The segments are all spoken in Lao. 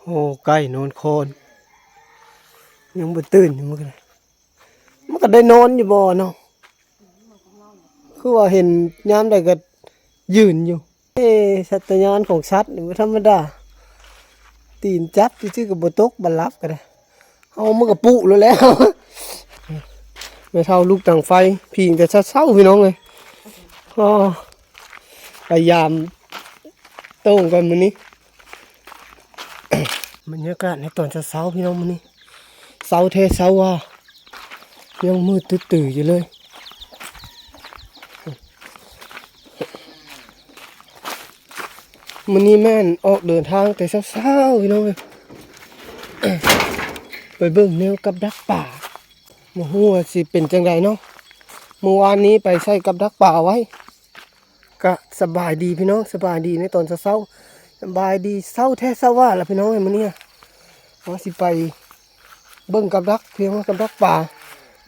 ໂອ້ ໄກ່ນອນຄອນ ຍັງບໍ່ຕື່ນຢູ່ ມັນກໍໄດ້ ມັນກໍໄດ້ນອນຢູ່ບໍ່ເນາະ? ຄືວ່າເຫັນຍາມໃດກໍຢືນຢູ່. ເອີ ສັດຕະຍານຂອງສັດນີ້ບໍ່ທຳມະດາ ຕີນຈັບຊື່ໆກໍບໍ່ຕົກ ບັດຫຼັບກໍໄດ້. ເອົາ ມັນກໍປຸໂລດແລ້ວ. ແມ່ເຖົ້າລຸກດັງໄຟ ພິງແຕ່ເຊົ້າໆ ພີ່ນ້ອງເອີຍ. ອໍ ພະຍາຍາມໂຕ້ງກ່ອນມື້ນີ້. ບັນຍາກາດໃນຕອນເຊົ້າໆ ພີ່ນ້ອງ ມື້ນີ້ ເຊົ້າແທ້ເຊົ້າວ່າ ຍັງມືດຕື້ໆຢູ່ເລີຍ. ມື້ນີ້ແມ່ນອອກເດີນທາງແຕ່ເຊົ້າໆ ພີ່ນ້ອງເອີຍ ໄປເບິ່ງແນວກັບດັກປາ ບໍ່ຮູ້ວ່າຊິເປັນຈັ່ງໃດເນາະ. ມື້ວານນີ້ໄປໃສ່ກັບດັກປາໄວ້. ກະສະບາຍດີພີ່ນ້ອງ ສະບາຍດີໃນຕອນເຊົ້າໆ ສະບາຍດີເຊົ້າແທ້ເຊົ້າວ່າລະພີ່ນ້ອງເອີຍ. ມື້ນີ້ເຮົາຊິໄປເບິ່ງກັບດັກ ພຽງວ່າກັບດັກປາ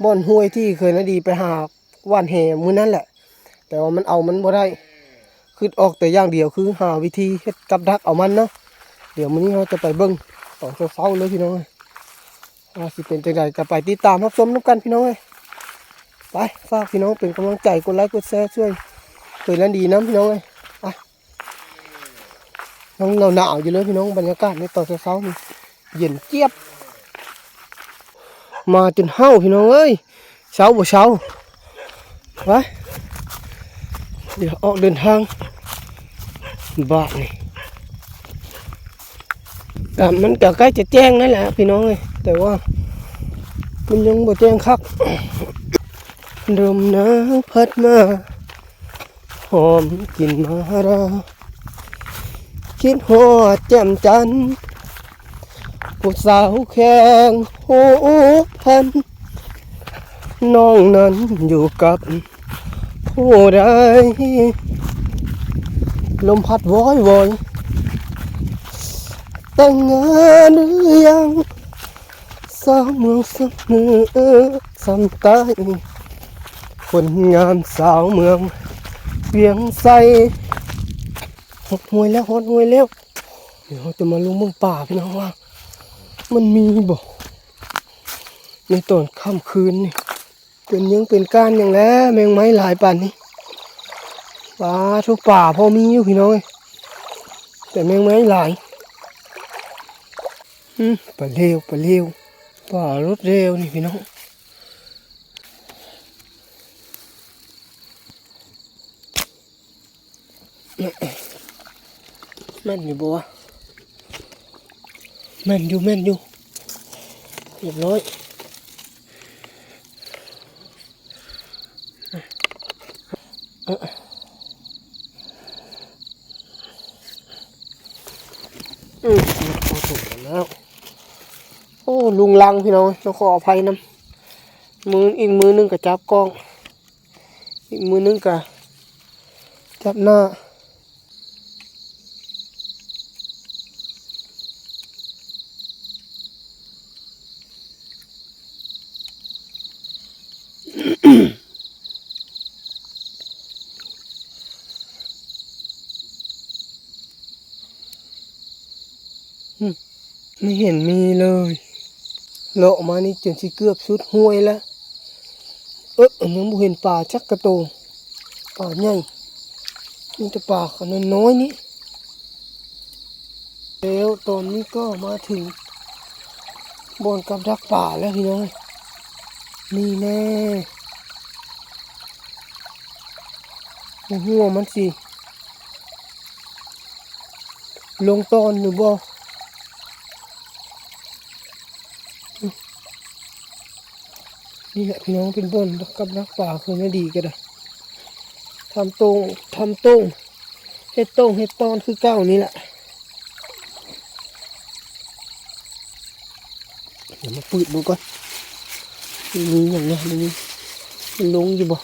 ບ່ອນຫ້ວຍທີ່ເຄີຍນາດີໄປຫາຫວ່ານແຫມື້ນັ້ນແຫຼະ ແຕ່ວ່າມັນເອົາມັນບໍ່ໄດ້ ຄິດອອກແຕ່ຢ່າງດຽວຄືຫາວິທີເຮັດກັບດັກເອົາມັນເນາະ. ດຽວມື້ນີ້ເຮົາຈະໄປເບິ່ງຕອນເຊົ້າໆເລີຍພີ່ນ້ອງເອີຍ. ວ່າຊິເປັນຈັ່ງໃດກໍໄປຕິດຕາມຮັບຊົມນຳກັນພີ່ນ້ອງເອີຍ. ໄປ ຝາກພີ່ນ້ອງເປັນກຳລັງໃຈ ກົດໄລກົດແຊ ຊ່ວຍເຄີຍນາດີນຳພີ່ນ້ອງເອີຍ. ໄປ ຍັງໜາວໆຢູ່ເລີຍພີ່ນ້ອງ ບັນຍາກາດໃນຕອນເຊົ້າໆນີ້ເຢັນຈຽບ ມາຈົນເຫົ່າພີ່ນ້ອງເອີຍ. ເຊົ້າບໍ່ເຊົ້າ ໄປ ດຽວອອກເດີນທາງບາດນີ້. ກະມັນກະໃກ້ຈະແຈ້ງນັ້ນແຫຼະພີ່ນ້ອງເອີຍ ແຕ່ວ່າມັນຍັງບໍ່ແຈ້ງຄັກ. ລົມໜາວພັດມາ ຫອມກິ່ນມາລາ ຄິດຮອດແຈ່ມຈັນ ຜູ້ສາວແຂວງຫົວພັນ ນ້ອງນັ້ນຢູ່ກັບຜູ້ໃດ ລົມພັດວອຍໆ. ແຕ່ງງານຫຼືຍັງ ສາວເມືອງສຳເໜີສຳໃຕ້ ຄົນງາມສາວເມືອງວຽງໄຊ. ຮອດຫ້ວຍແລ້ວ ຮອດຫ້ວຍແລ້ວ. ດຽວເຮົາຈະມາລົງເບິ່ງປ່າພີ່ນ້ອງວ່າ ມັນມີບໍ່ໃນຕອນຄ່ຳຄືນນີ້. ເປັນຫຍັງເປັນກ້ານຫຍັງແຫຼະ ແມງໄມ້ຫຼາຍປານນີ້. ປາໂທ້ ປ່າພໍມີຢູ່ພີ່ນ້ອງເອີຍ ແຕ່ແມງໄມ້ຫຼາຍ. ອືມ ປາເຫຼວ ປາເຫຼວ ປາລົດເຫຼວນີ້ພີ່ນ້ອງ. ແມ່ນຢູ່ບໍ່ວະ? ແມ່ນຢູ່ ແມ່ນຢູ່ ຮຽບຮ້ອຍ. ອືມ ແລ້ວ ໂອ້ ລຸງລັງພີ່ນ້ອງ ຕ້ອງຂໍອະໄພນຳ. ມື ອີກມືໜຶ່ງກໍຈັບກ້ອງ ອີກມືໜຶ່ງກະຈັບໜ້າ. ອືມ ບໍ່ເຫັນມີເລີຍ. ເລາະມານີ້ຈົນຊິເກືອບສຸດຫ້ວຍແລ້ວ. ເອີ ຍັງບໍ່ເຫັນປາຈັກກະໂຕ. ປາໃຫຍ່ ມີແຕ່ປາຂະນ້ອຍໆນີ້. ແລ້ວຕອນນີ້ກໍມາເຖິງບ່ອນກັບດັກປາແລ້ວພີ່ນ້ອງ. ນີ້ແນ່ ບໍ່ຮູ້ວ່າມັນຊິ ລົງຕອນຫຼືບໍ່? ນີ້ແຫຼະພີ່ນ້ອງ ເປັນບ່ອນກັບດັກປາຄືນະດີກໍໄດ້. ທຳໂຕ່ງ ທຳໂຕ່ງ ເຮັດໂຕ່ງເຮັດຕອນຄືເກົ່ານີ້ແຫຼະ. ດຽວມາປືດເບິ່ງກ່ອນ ມີຫຍັງແດ່ ມັນມີ ມັນລົງຢູ່ບໍ່?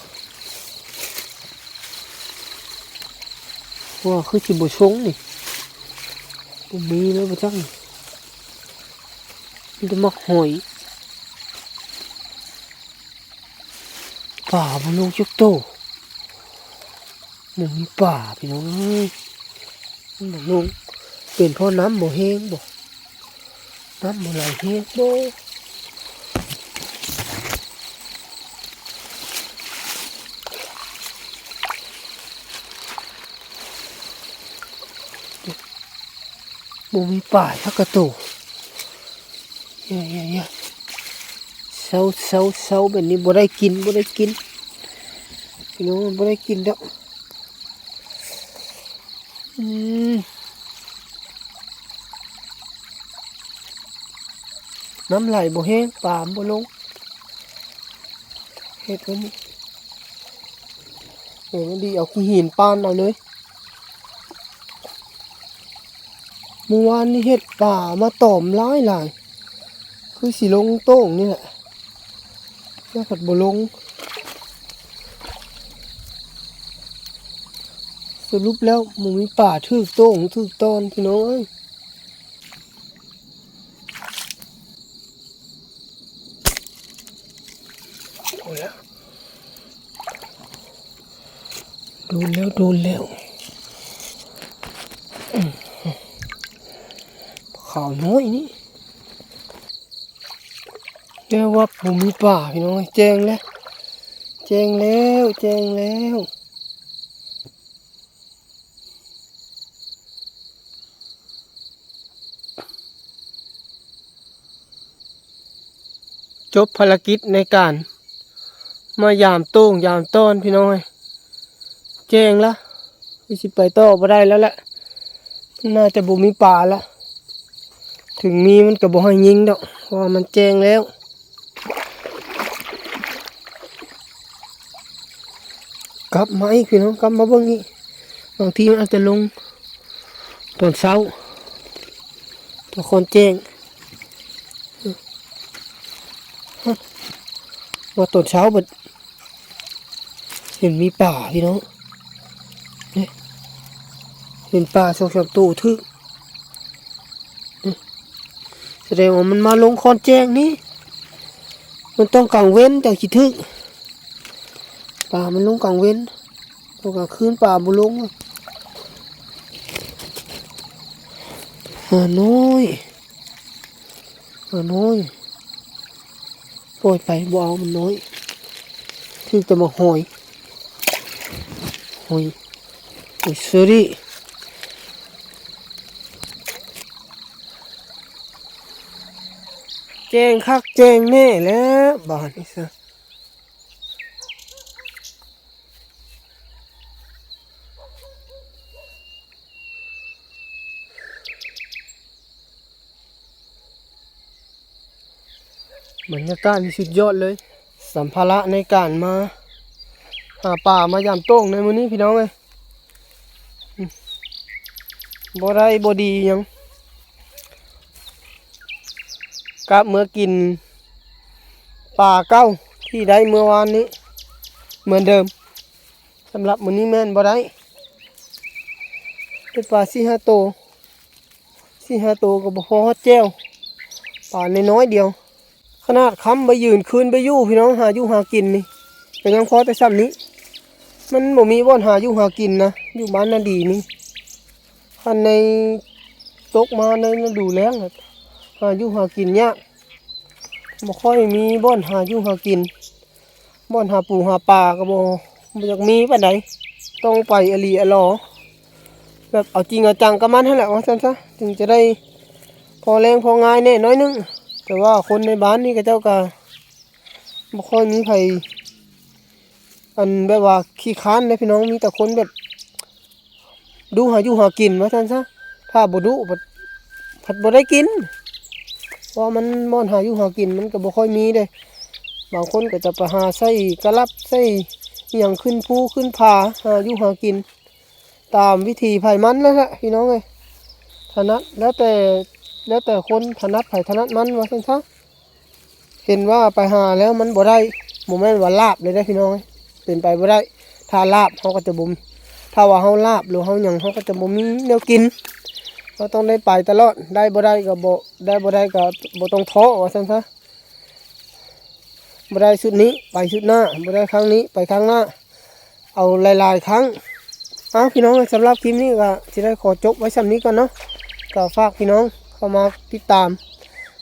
ວ່າຄືຊິບໍ່ຊົງນີ້ ບໍ່ມີເລີຍບໍ່ຈັກນີ້ ມີແຕ່ໝາກຫອຍ. ປາບໍ່ລົງຈັກໂຕ. ບໍ່ມີປາພີ່ນ້ອງເອີຍ ມັນບໍ່ລົງ. ເປັນເພາະນ້ຳບໍ່ແຫ້ງບໍ່? ນ້ຳບໍ່ໄຫຼແຮງບໍ່? ບໍ່ມີປາຈັກກະໂຕ. ຢ່າ ຢ່າ ຢ່າ ເຊົາ ເຊົາ ເຊົາ ແບບນີ້ບໍ່ໄດ້ກິນ ບໍ່ໄດ້ກິນ ພີ່ນ້ອງ ບໍ່ໄດ້ກິນດອກ. ອືມ ນ້ຳໄຫຼບໍ່ແຮງ ປາມັນບໍ່ລົງ. ເຮັດໄວ້ນີ້ ເອີ ມັນດີ ເອົາຂີ້ຫີນປ້ານເອົາເລີຍ. ມື້ວານນີ້ເຫັດປ່າມາຕອມຫຼາຍໆ ຄືຊິລົງໂຕ່ງນີ້ແຫຼະ ແຕ່ພັດບໍ່ລົງ. ສະຫຼຸບແລ້ວບໍ່ມີປາຖືກໂຕ່ງຖືກຕອນ ພີ່ນ້ອງເອີຍ. ໂດນແລ້ວ ໂດນແລ້ວ ໂດນແລ້ວ. ປາຂາວນ້ອຍນີ້ ແຕ່ວ່າບໍ່ມີປາ ພີ່ນ້ອງເອີຍ. ແຈ້ງແລ້ວ ແຈ້ງແລ້ວ ແຈ້ງແລ້ວ. ຈົບພາລະກິດໃນການມາຢາມໂຕ່ງຢາມຕ້ອນ ພີ່ນ້ອງເອີຍ. ແຈ້ງລະ ຄືຊິໄປຕໍ່ບໍ່ໄດ້ແລ້ວແຫຼະ ໜ້າຈະບໍ່ມີປາລະ. ເຖິງມີມັນກໍບໍ່ໃຫ້ຍິງດອກ ເພາະວ່າມັນແຈ້ງແລ້ວ. ກັບມາອີກ ພີ່ນ້ອງ ກັບມາເບິ່ງອີກ. ບາງທີມັນອາດຈະລົງຕອນເຊົ້າ ຕອນຄ່ອນແຈ້ງ. ວ່າຕອນເຊົ້າບັດເຫັນມີປາ ພີ່ນ້ອງ ນີ້ ເຫັນປາສອງສາມໂຕຖືກ. ສະແດງວ່າມັນມາລົງຄ່ອນແຈ້ງນີ້ ມັນຕ້ອງກາງເວັນຈັ່ງຊິຖືກ. ປາມັນລົງກາງເວັນ ຕອນກາງຄືນປາບໍ່ລົງ. ປານ້ອຍ ປານ້ອຍ ປ່ອຍໄປບໍ່ເອົາ ມັນນ້ອຍ ຖືກແຕ່ໝາກຫອຍ ຫອຍ ຫອຍເຊີຣີ. ແຈ້ງຄັກແຈ້ງແນ່ແລ້ວບາດນີ້ຊະ. ບັນຍາກາດນີ້ສຸດຍອດເລີຍ. ສຳພາລະໃນການມາຫາປາມາຢາມໂຕ່ງໃນມື້ນີ້ ພີ່ນ້ອງເອີຍ ບໍ່ໄດ້ບໍ່ດີຫຍັງ ກັບເມືອກິນປາເກົ່າທີ່ໄດ້ເມື່ອວານນີ້ເໝືອນເດີມ. ສຳລັບມື້ນີ້ແມ່ນບໍ່ໄດ້ ໄດ້ປາສີ່ຫ້າໂຕ ສີ່ຫ້າໂຕກໍບໍ່ພໍຮອດແຈ່ວ ປານ້ອຍໆດຽວ. ຂະໜາດຄ້ຳໄປຢືນ ຄືນໄປຢູ່ ພີ່ນ້ອງ ຫາຢູ່ຫາກິນນີ້ ກໍຍັງພໍແຕ່ສ່ຳນີ້ ມັນບໍ່ມີບ່ອນຫາຢູ່ຫາກິນນະ ຢູ່ບ້ານນາດີນີ້. ຄັນໃນຕົກມາໃນລະດູແລ້ງ ຫາຢູ່ຫາກິນຍາກ ບໍ່ຄ່ອຍມີບ່ອນຫາຢູ່ຫາກິນ. ບ່ອນຫາປູຫາປາກໍບໍ່ ບໍ່ຢາກມີປານໃດ ຕ້ອງໄປອີ່ຫຼີອີ່ຫຼໍ ແບບເອົາຈິງເອົາຈັງກັບມັນຫັ້ນແຫຼະ ວ່າຊັ້ນຊະ ຈຶ່ງຈະໄດ້ພໍແລງພໍງ່າຍແດ່ໜ້ອຍໜຶ່ງ. ແຕ່ວ່າຄົນໃນບ້ານນີ້ເຂົາເຈົ້າກໍບໍ່ຄ່ອຍມີໃຜ ອັນ ແບບວ່າຂີ້ຄ້ານເດ້ພີ່ນ້ອງ ມີແຕ່ຄົນແບບ ດຸຫາຢູ່ຫາກິນວ່າຊັ້ນຊະ ຖ້າບໍ່ດຸ ພັດ ພັດບໍ່ໄດ້ກິນ ເພາະວ່າມັນບ່ອນຫາຢູ່ຫາກິນມັນກໍບໍ່ຄ່ອຍມີເດ້. ບາງຄົນກໍຈະໄປຫາໃສ່ກະລັບ ໃສ່ອີ່ຫຍັງ ຂຶ້ນພູຂຶ້ນຜາ ຫາຢູ່ຫາກິນຕາມວິຖີໃຜມັນນັ້ນແຫຼະ ພີ່ນ້ອງເອີຍ. ຖະໜັດ ແລ້ວແຕ່ ແລ້ວແຕ່ຄົນ ຖະໜັດໃຜຖະໜັດມັນວ່າຊັ້ນຊະ. ເຫັນວ່າໄປຫາແລ້ວມັນບໍ່ໄດ້ ບໍ່ແມ່ນວ່າລາບເລີຍເດ້ພີ່ນ້ອງເອີຍ ເປັນໄປບໍ່ໄດ້. ຖ້າລາບເຮົາກໍຈະບໍ່ ຖ້າວ່າເຮົາລາບ ຫຼືເຮົາຫຍັງ ເຮົາກໍຈະບໍ່ມີແນວກິນ. ເຮົາຕ້ອງໄດ້ໄປຕະຫຼອດ ໄດ້ບໍ່ໄດ້ກໍບໍ່ ໄດ້ບໍ່ໄດ້ກໍບໍ່ຕ້ອງທໍ້ວ່າຊັ້ນຊະ. ບໍ່ໄດ້ຊຸດນີ້ ໄປຊຸດໜ້າ ບໍ່ໄດ້ຄັ້ງນີ້ ໄປຄັ້ງໜ້າ ເອົາຫຼາຍໆຄັ້ງ. ເອົ້າ ພີ່ນ້ອງເອີຍ ສຳລັບຄລິບນີ້ກໍຊິໄດ້ຂໍຈົບໄວ້ສ່ຳນີ້ກ່ອນເນາະ. ກໍຝາກພີ່ນ້ອງເຂົ້າມາຕິດຕາມ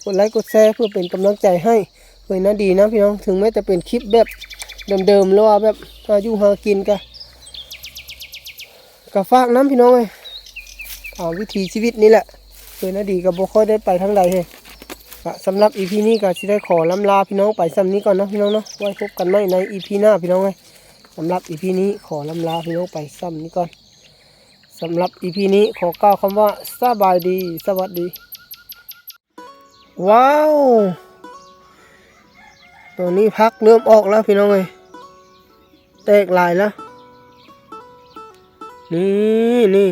ກົດໄລກົດແຊເພື່ອເປັນກຳລັງໃຈໃຫ້ເອື້ອຍນາດີນຳພີ່ນ້ອງ. ເຖິງແມ້ຈະເປັນຄລິບແບບເດີມໆ ຫຼືວ່າແບບຫາຢູ່ຫາກິນກະ ກະຝາກນຳພີ່ນ້ອງເອີຍ ຕາມວິຖີຊີວິດນີ້ແຫຼະ. ເອື້ອຍນາດີກະບໍ່ຄ່ອຍໄດ້ໄປທາງໃດເລີຍ. ກະສຳລັບອີພີນີ້ກະຊິໄດ້ຂໍລ່ຳລາພີ່ນ້ອງໄປສ່ຳນີ້ກ່ອນເນາະພີ່ນ້ອງເນາະ. ໄວ້ພົບກັນໃໝ່ໃນອີພີໜ້າພີ່ນ້ອງເອີຍ. ສຳລັບອີພີນີ້ຂໍລ່ຳລາພີ່ນ້ອງໄປສ່ຳນີ້ກ່ອນ. ສຳລັບອີພີນີ້ຂໍກ່າວຄຳວ່າສະບາຍດີ ສະຫວັດດີ. ວ້າວ ຕອນນີ້ຜັກເລີ່ມອອກແລ້ວພີ່ນ້ອງເອີຍ ແຕກຫຼາຍແລ້ວ. ນີ້ ນີ້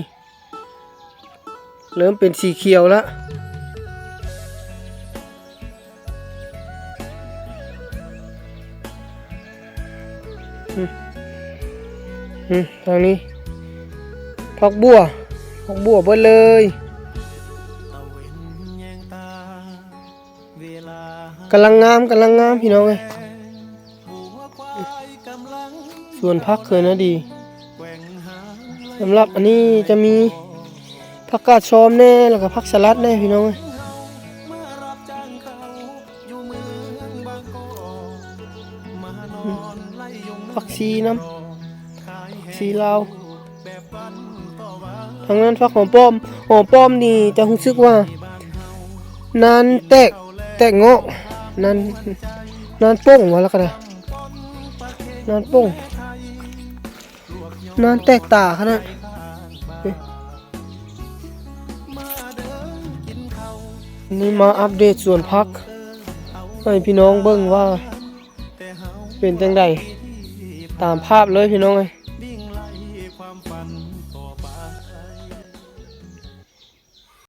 ເລີ່ມເປັນສີຂຽວແລ້ວ. ອືມ ອືມ ທາງນີ້ ຜັກບົ່ວ ຜັກບົ່ວເບິດເລີຍ. ກຳລັງງາມ ກຳລັງງາມພີ່ນ້ອງເອີຍ. ສວນຜັກເຄີຍນະດີ. ສຳລັບອັນນີ້ຈະມີຜັກກາດຊອມແດ່ ແລ້ວກະຜັກສະຫຼັດແດ່ພີ່ນ້ອງເອີຍ. ຜັກຊີນຳ ຜັກຊີລາວ. ທາງນັ້ນຜັກຫອມປ້ອມ ຫອມປ້ອມນີ້ຈະຮູ້ສຶກວ່ານານແຕກ ແຕກເງາະ ນານ ນານປົ່ງວ່າລະກະນາ ນານປົ່ງ ນານແຕກຕາຂະໜາດ. ນີ້ມາອັບເດດສວນຜັກໃຫ້ພີ່ນ້ອງເບິ່ງວ່າເປັນຈັ່ງໃດ ຕາມພາບເລີຍພີ່ນ້ອງເອີຍ.